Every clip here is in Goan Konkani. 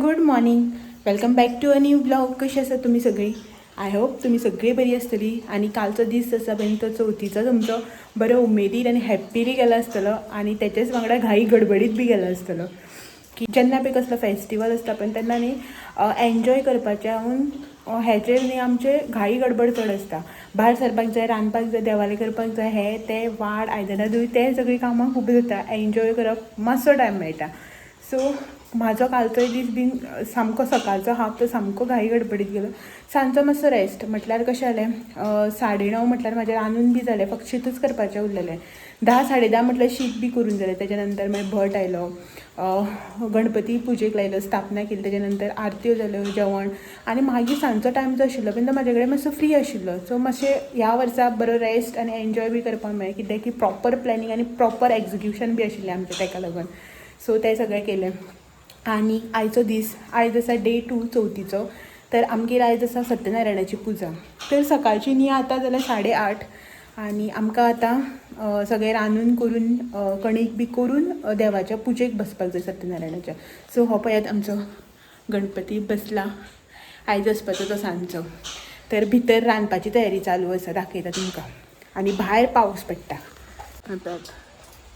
Good morning, welcome back to a new blog. कशी आसा तुमी सगळीं? I hope तुमी सगळीं बरी आसतली. आनी कालचो दीस आसा पळय तो चवथीचो तुमचो बरो उमेदीर आनी हॅप्पीली गेलो आसतलो आनी तेचेच वांगडा घाई गडबडीत बी गेलो आसतलो. की जेन्ना पळय कसलो फेस्टिवल आसता पळय तेन्ना न्ही एन्जॉय करपाच्याहून हेचेर न्ही आमचे घाई गडबड चड आसता. भायर सरपाक जाय, रांदपाक जाय, देवाले करपाक जाय, हे ते वाड आयदनां धुय, ते सगळीं कामां खूब जाता. एन्जॉय करप मातसो टायम मेळटा. सो म्हाजो कालचोय दीस बीन सामको सकाळचो हाफ तो सामको घाई गडबडीत गेलो. सांजचो मातसो रेस्ट म्हटल्यार कशें जालें, 9:30 म्हटल्यार म्हाजें रांदून बी जालें, फक्त शीतच करपाचें उरलेलें. 10 10:30 म्हटल्यार शीत बी करून जालें. तेच्या नंतर मागीर भट आयलो, गणपती पुजेक लायलो, स्थापना केली, तेच्या नंतर आरत्यो जाल्यो, जेवण. आनी मागीर सांजचो टायम जो आशिल्लो पळय तो म्हाजे कडेन मातसो फ्री आशिल्लो. सो मातशें ह्या वर्सा बरो रेस्ट आनी एन्जॉय बी करपाक मेळ्ळें, कित्याक की प्रॉपर प्लॅनिंग आनी प्रॉपर एक्जिक्युशन बी आशिल्लें आमचें, तेका लागून. सो तें सगळें केलें. आनी आयचो दीस, आयज आसा डे 2 चवथीचो. तर आमगेर आयज आसा सत्यनारायणाची पुजा. तर सकाळची न्ही आतां जाल्यार 8:30 आनी आमकां आतां सगळें रांदून करून कणीक बी करून देवाच्या पुजेक बसपाक जाय सत्यनारायणाच्या. सो हो पळयात आमचो गणपती बसला, आयज वचपाचो तो सांजचो. तर भितर रांदपाची तयारी चालू आसा, दाखयता तुमकां. आनी भायर पावस पडटा. हें पळयात,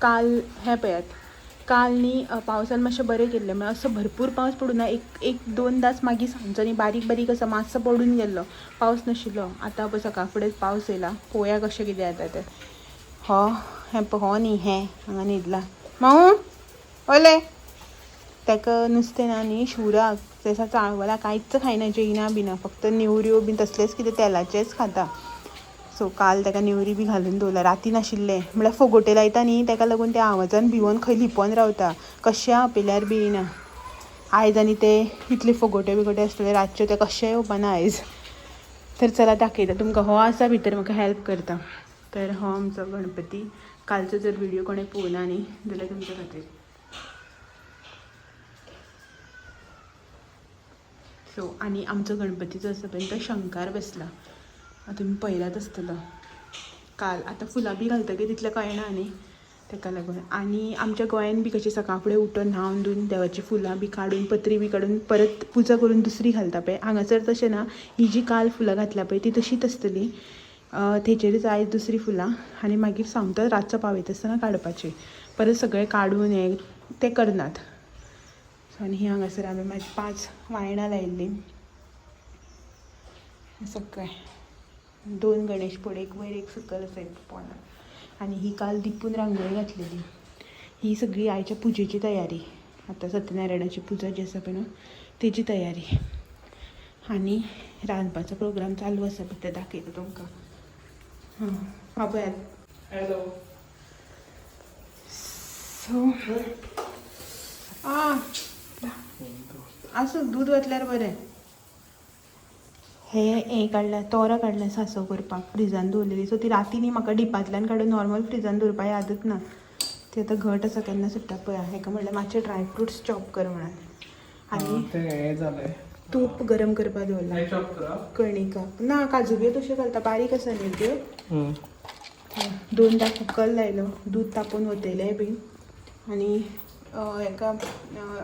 काल हें पळयात, काल न्ही पावसान मातशें बरें केल्लें, म्हळ्यार असो भरपूर पावस पडूं ना, एक दोनदांच मागीर सांजचो न्ही बारीक बारीक असो मातसो पडून गेल्लो, पावस नाशिल्लो. आतां पळय सकाळ फुडें पावस येयला, पळोवया कशें कितें जाता तें. हो हें हो न्ही हें हांगा न्हिदला माऊ ओले, ताका नुस्तें ना न्ही शिवराक, तेसा चाळवला, कांयच खायना, जेयना बिना, फक्त नेवऱ्यो बीन तसलेंच कितें तेलाचेंच खाता. सो काल ताका नेवरी बी घालून दवरला, राती नाशिल्लें म्हळ्यार फोगोटे लायता न्ही ताका लागून त्या आवाजान भिवन खंय लिपोन रावता, कशें आपयल्यार बी येयना. आयज आनी ते इतले फोगोटे बिगोटे आसतले रातच्यो, ते कशें येवपाना आयज. तर चला दाखयता तुमकां. हो आसा भितर म्हाका हेल्प करता. तर हो आमचो गणपती. कालचो जर व्हिडियो कोणें पळोवना न्ही जाल्यार तुमच्या खातीर. सो आनी आमचो गणपती जो आसा पळय तो शंकार बसला, आतां तुमी पळयलात आसतलो काल. आतां फुलां बी घालतकीर तितलें कळना न्ही ताका लागून. आनी आमच्या गोंयान बी कशें सकाळ फुडें उठून न्हांवन धुवन देवाची फुलां बी काडून पत्री बी काडून परत पुजा करून दुसरी घालता पळय, हांगासर तशें ना. ही जी काल फुलां घातल्या पळय ती तशीच आसतली, तेचेरच आयज दुसरी फुलां. आनी मागीर सामतो रातचो पावयता आसतना काडपाची, परत सगळें काडून हें तें करनात. सो आनी ही हांगासर हांवें म्हाजी 5 वायणां लायिल्लीं सगळें, 2 गणेश पोड, एक वयर एक सकयल आसा एक पोंदा. आनी ही काल दिपून रांगोळी घातलेली. ही सगळी आयच्या पुजेची तयारी. आतां सत्यनारायणाची पुजा जी आसा पळय न्हू तेजी तयारी. आनी रांदपाचो प्रोग्राम चालू आसा, भितर दाखयता तुमकां. हां पळयात. हॅलो. सो आसूं, दूद वतल्यार बरें. हे हें काडलें, तोरां काडलें सांसव करपाक, फ्रिजान दवरलेली. सो ती राती न्ही म्हाका डिपांतल्यान काडून नॉर्मल फ्रिजान दवरपा यादच ना. ती आतां घट आसा, केन्ना सुट्टा पळया. हेका म्हणलें मातशें ड्राय फ्रुट्स चॉप कर म्हणून. आनी ते हें जालें, तूप गरम करपाक दवरलां. चॉप करप कणिका ना, काजू बियो तश्यो घालता, बारीक आसा न्ही त्यो. 2दा कुकर लायलो, दूद तापोवन वतयलें बीन. आनी हेका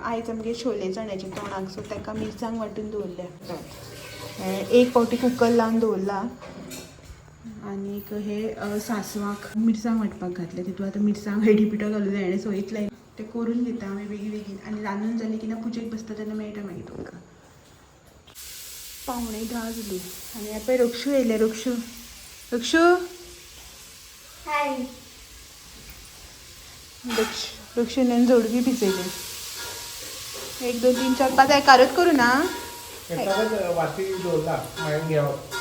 आयज आमगेर शोले चण्याचे तोणाक, सो ताका मिरसांग वांटून दवरल्या. एक फावटी कुकर लावन दवरला. आनीक हे सांसवाक मिरसांग वांटपाक घातलें, तितून आतां मिरसांग हळदी पिठो घालून हेणें सोयीत लायलें. तें करून घेता आमी बेगीन बेगीन. आनी रांदून जालें की ना पुजेक बसता तेन्ना मेळटा मागीर तुमकां. 9:45 जाली आनी हें पळय रक्षू येयलें. रक्षू, रक्षू, हाय. रक्षून जोडवी भिजयली. 1 2 3 4 5 एकारच करूं ना. वाती दवरला मागीर घेवप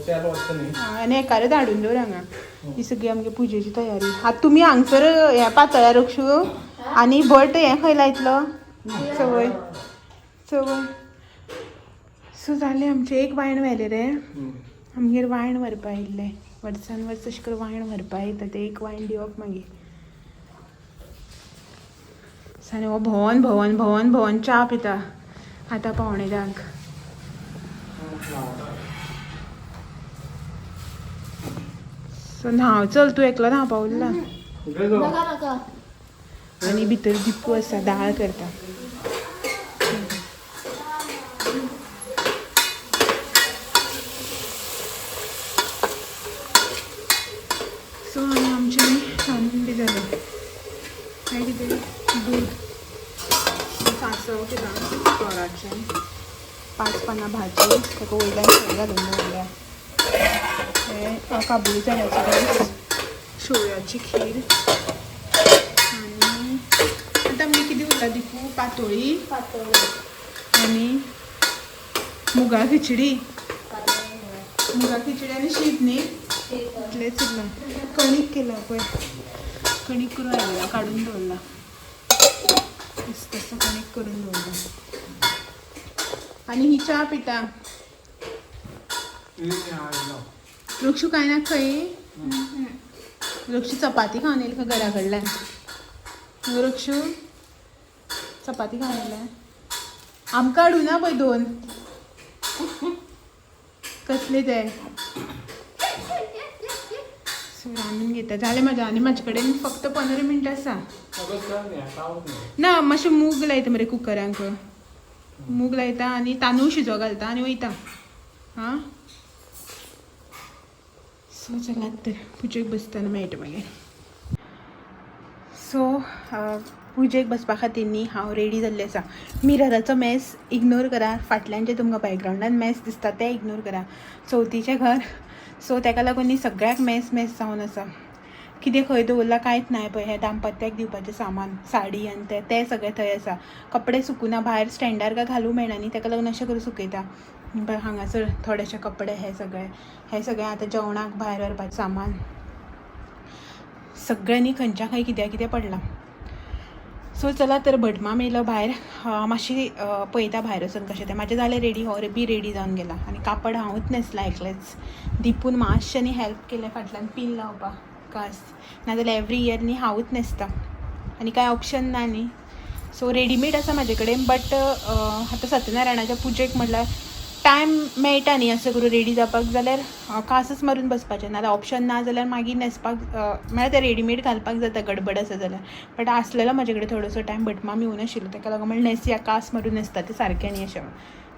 तेल वता न्ही. आनी एकारच हाडून दवर हांगा. ही सगळी आमगे पुजेची तयारी. आतां तुमी हांगसर हें पातळ्या रक्षू आनी भट हें खंय लायतलो चवय चवय. सो जालें आमचें. एक वायण व्हेलें रे आमगेर, वायण व्हरपा आयिल्लें. वर्सान वर्स अशें करून वायण व्हरपा येता, तें एक वायण दिवप मागीर. आनी हो भोंवन भोंवन भोंवन भोंवन च्या पिता आतां 9:45. सो न्हांव चल, तूं एकलो न्हांवपा उरला. आनी भितर दिपू आसा, दाळ करता. सो आनी आमचें रांदून बी जालें. हें कितें दूद, सांसव केलां तोराचें, 5 पानां भाजी, ताका वयल्यान सय घालून दवरल्या. हें काबुली चण्याचो रायस, शेवयाची खीर. आनी आतां आमगे कितें उरला दिपू? पातोळी आनी मुगा खिचडी. मुगा खिचडी आनी शीत न्ही, इतलेंच उरलां. कणीक केला पळय, कणीक करून हाडला, काडून दवरला, तसो कणीक करून दवरला. आनी ही च्या पिता. वृक्षू काय ना खंय वृक्षू चपाती खावन येयली खंय घरा कडल्यान. वृक्षू चपाती खावन येयलें. आमकां हाडूं ना पळय 2 कसले ते. सो रांदून घेता जालें म्हाजें. आनी म्हाजे कडेन फक्त 15 मिनटां आसा. ना मातशें मूग लायता मरे कुकरांक, मूग लायता आनी तांदूळ शिजो घालता आनी वयता. हां सो चलात तर पुजेक बसतना मेळटा मागीर. सो पुजेक बसपा खातीर न्ही हांव रेडी जाल्लें आसा. मिरराचो मेस इग्नोर करा, फाटल्यान जे तुमकां बॅकग्रावंडान मेस दिसता तें इग्नोर करा. चवथीचें घर, सो ताका लागून न्ही सगळ्याक मेस मेस जावन आसा. कितें खंय दवरलां कांयच ना. पळय हें दाम्पत्याक दिवपाचें सामान, साडी आनी तें तें सगळें थंय आसा. कपडे सुकुना, भायर स्टँडार काय घालूं मेळना न्ही, ताका लागून अशें करून सुकयता. पळय हांगासर थोडेशे कपडे, हे सगळे, हे सगळें आतां जेवणाक भायर व्हरपाचें सामान सगळें न्ही खंयच्या खंय कित्या कितें पडलां. सो चला तर भटमाम येयलो भायर, मातशी पळयता भायर वचून कशें तें. म्हाजें जालें रेडी, हो बी रेडी जावन गेला. आनी कापड हांवूच न्हेसलां एकलेंच. दिपून मातशें न्ही हेल्प केलें फाटल्यान पीन लावपाक कास, नाजाल्यार एवरी इयर न्ही हांवूच न्हेसता आनी कांय ऑप्शन ना न्ही. सो रेडीमेड आसा म्हाजे कडेन, बट आतां सत्यनारायणाच्या पुजेक म्हटल्यार टायम मेळटा न्ही अशें करून रेडी जावपाक, जाल्यार कासच मारून बसपाचें. नाजाल्यार ऑप्शन ना जाल्यार मागीर न्हेसपाक म्हळ्यार तें रेडीमेड घालपाक जाता गडबड आसा जाल्यार. बट आसलेलो म्हाजे कडेन थोडोसो टायम, भटमाम येवनाशिल्लो आशिल्लो, ताका लागून म्हणलें न्हेसया, कास मारून न्हेसता तें सारकें न्ही अशें.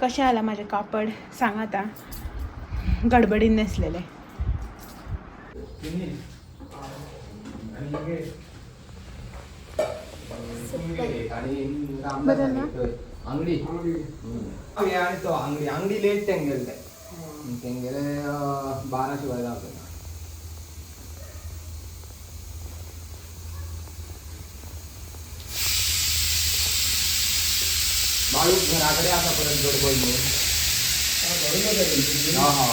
कशें जालां म्हाजें कापड सांग आतां, गडबडीन न्हेसलेलें. बरं ना? आंगडी आणि तो आंगडी आंगडी लेट तेंगेले तेंगेले 12 शिवाय जावचें ना. बाळू घरा कडेन आसा परत गडबड न्हू. हा हा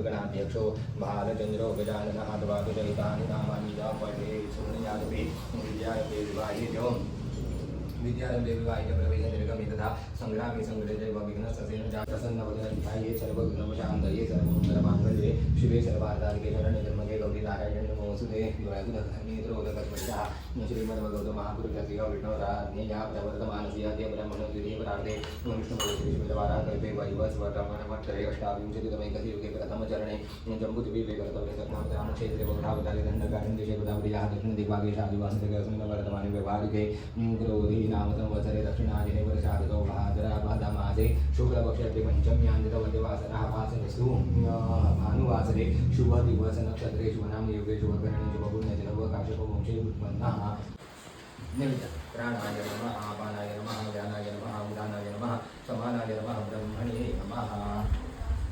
गणाध्यक्षो भालचंद्रो गजाननः द्वादशैतानि नामानि च पठे शृणुयादपि विद्यारम्भे विवाहे च विद्यारम्भे विवाहे च प्रवेशनिर्गमे तथा संग्रामे संग्रहे च विघ्नससेन च प्रसन्नवदनध्याये सर्वविघ्नपशान्तये सर्वमङ्गलमाङ्गल्ये शिवे सर्वार्थसाधिके शरण्ये त्र्यम्बके गौरी नारायणे नमोऽस्तुते. नेत्रोदकस्पर्शः श्रीमद्भगवतो महापुरुषस्य विष्णोराज्ञया प्रवर्तमानस्य ब्रह्मणो द्वितीयपरार्धे विष्णुभगवती वैवस्वतमनवत्तरे अष्टाविंशतितमैकस्य युगे प्रथमचरणे जम्बुद्वीपे भरतवरे सत्नावतरामक्षेत्रे बहुधावतारे दण्डकारण्यदेशे गोदावर्याः दक्षिणदिग्भागे शादिवासनगरस्मिन् वर्तमाने व्यवहारिके क्रोधी नाम संवत्सरे दक्षिणायने वर्षादिकौ भाद्रपदमासे शुक्लपक्षे पञ्चम्यान्तितवद्यवासरः वासरस्तु भानुवासरे शुभदिवसनक्षत्रे शुभनाम योगे शुभकरणे शुभपुण्यतिलवकाशकवंशे उत्पन्नः. नैवेद्य प्राणाय नमः, अपानाय नमः, व्यानाय नमः, उदानाय नमः, समानाय नमः, ब्रह्मणे नमः.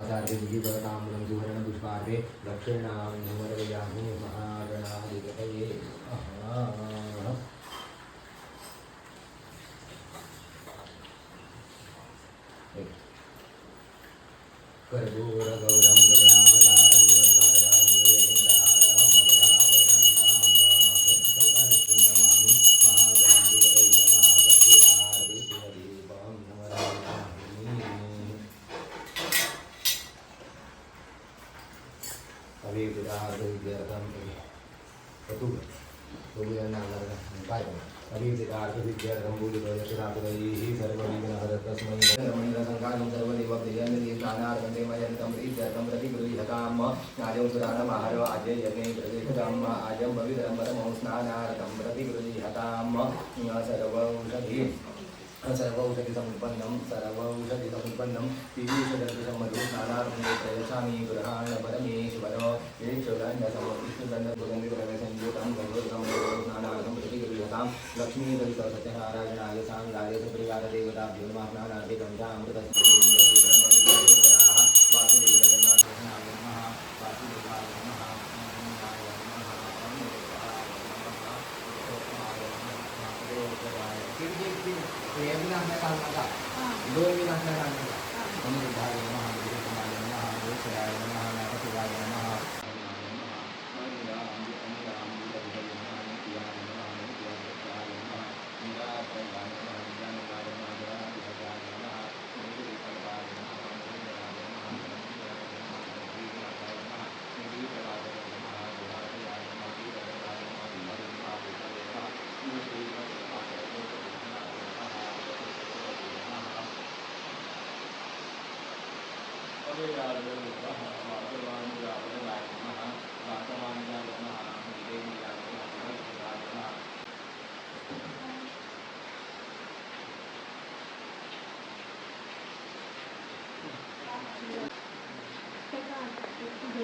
आचार्यविधिवरताम्बुलं सुवर्णपुष्पार्थे दक्षिणां समर्पयामि महागणाधिपतये नमः. कर्पूरगौरं करुणावतारं गंगाधरं देवेन्द्रहारं नमामि महागणाधिपतये नमः. कर्पूरारति शिवदीपं समर्पयामि. अभिवृद्धार्थविद्यार्थं अभिवृद्धार्थविद्यार्थं भूतिप्रदक्षिणापदैः सर्वविघ्नहरतस्मै रमणीरसङ्काशं सर्वदेवप्रियं मयन्तं प्रीत्यर्थं प्रतिगृह्यताम् आजं सुरानमाहर आद्य यज्ञे प्रतिष्ठताम् आजं पवित्रं परमं स्नानार्थं प्रतिगृह्यताम् सर्वौषधि सर्वौषधिसमुत्पन्नं सर्वौषधिसमुत्पन्नं पीयूषदर्शमधु स्नानार्थं प्रयच्छामि गृहाण परमेश्वर येक्षुदण्डसमविष्णुदण्डसुगन्धिद्रव्यसंयुतं गन्धोदकं स्नानार्थं प्रतिगृह्यतां लक्ष्मीसहित सत्यनारायणाय साङ्गाय सपरिवारदेवताभ्यो नमः स्नानार्थे पञ्चामृतस्य वासुदेव जगन्नाथकृष्णाय नमः वासुदेवाय नमः नारायणाय नमः दोन बी नासल्यार घालनाका अनिरुद्धाय नमः पुरुषोत्तमाय नमः महेश्वराय नमः नागशिवाय नमः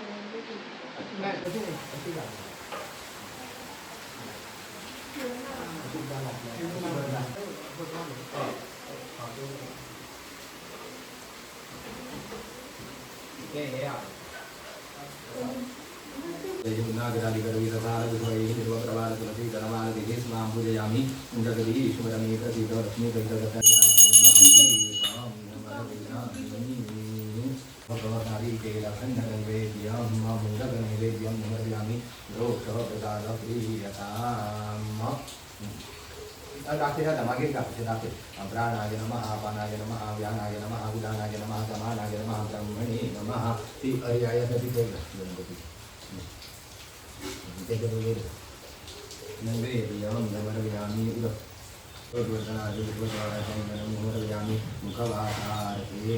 नाही, तशी नाही, तशी घाल. अशी घाल आपल्या. अशी वर घाल. ते हे आहे. पूजयामि जगदीश्वरमेकसीत लक्ष्मीसहित भगवनारिकेलखण्डनैवेद्यं समर्पयामि प्रोक्षप्रसादप्रीयताम् दाखय मागीर दाखय दाखय प्राणाय नमः अपानाय नमः व्यानाय नमः उदानाय नमः समानाय नमः ब्रह्मणे नमः ती अर्याय सती गणपती तेच्या वयर नैवेद्यं समर्पयामि उदक समर्पयामि मुखवासार्थे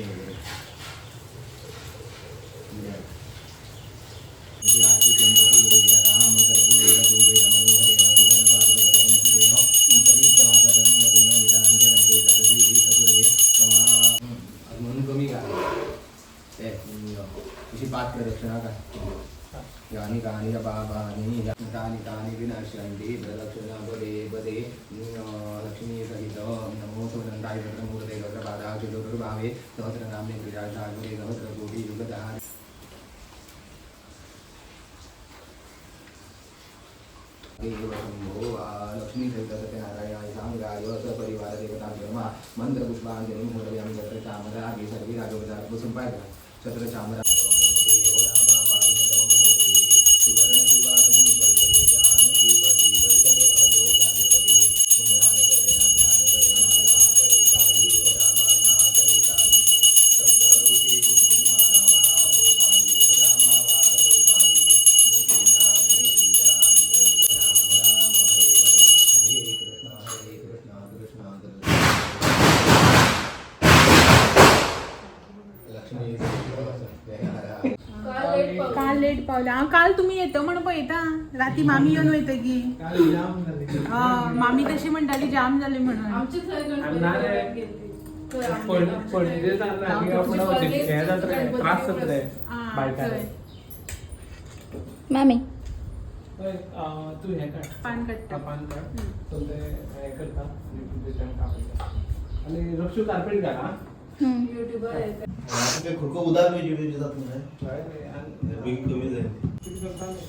म्हणून कमी घाल ते अशी पाच प्रदक्षिणा घाल यानि कानि च पापानि तानि तानि विनश्यन्ति प्रदक्षिणा पदे पदे लक्ष्मीसहित नमो सुनन्दाय सहस्रमूर्ते सहस्रपादाक्षिदुर्भावे सहस्रनाम्ने गिरिराजाग्रे सहस्रकोटियुगधारे देव शंभो लक्ष्मीसहित सत्यनारायणाय साङ्गाय सपरिवारदेवताभ्यो नमः मन्त्रपुष्पाञ्जलिं समर्पयामि छत्रचामरादि सर्वे राजोपचार बसून पाय छत्रचामरा देव रामा पाहि तव सुवर्ण सुवासिनी पैतले जानकी पति वैतले अयोध्या नृपति ध्यान करे ना ध्यान करे ना ना करे काही हो रामा ना करे काही शब्दरूपी गुणगुणमाला वाहतो पाही हो रामा वाहतो पाही मुखे नाम सीता जय राम राम हरे हरे हरे कृष्ण कृष्ण कृष्ण लक्ष्मी काल लेट पावले हांव काल तुमी येता म्हण पळयता राती मामी येवन वयतकी काल जाम जाली. मामी तशी म्हणटाली जाम जाली म्हणून आमचे थंय आणि ना रे. गणपती गेलती. थंय आमगेर. पणजे जाता आनी आपूण हें जाता रे, त्रास जाता रे बायकार. थंय. मामी तूं हें काड पान काडटा. पान काड सो ते हें करता आनी तुजें तांकां आपयता आनी रक्षू कार्पेट घाल आं. युट्यूबर येता. खुरको उदार मेळची जात न्हय हय रे, आनी बेगीन कमी जाय कितें करता न्ही.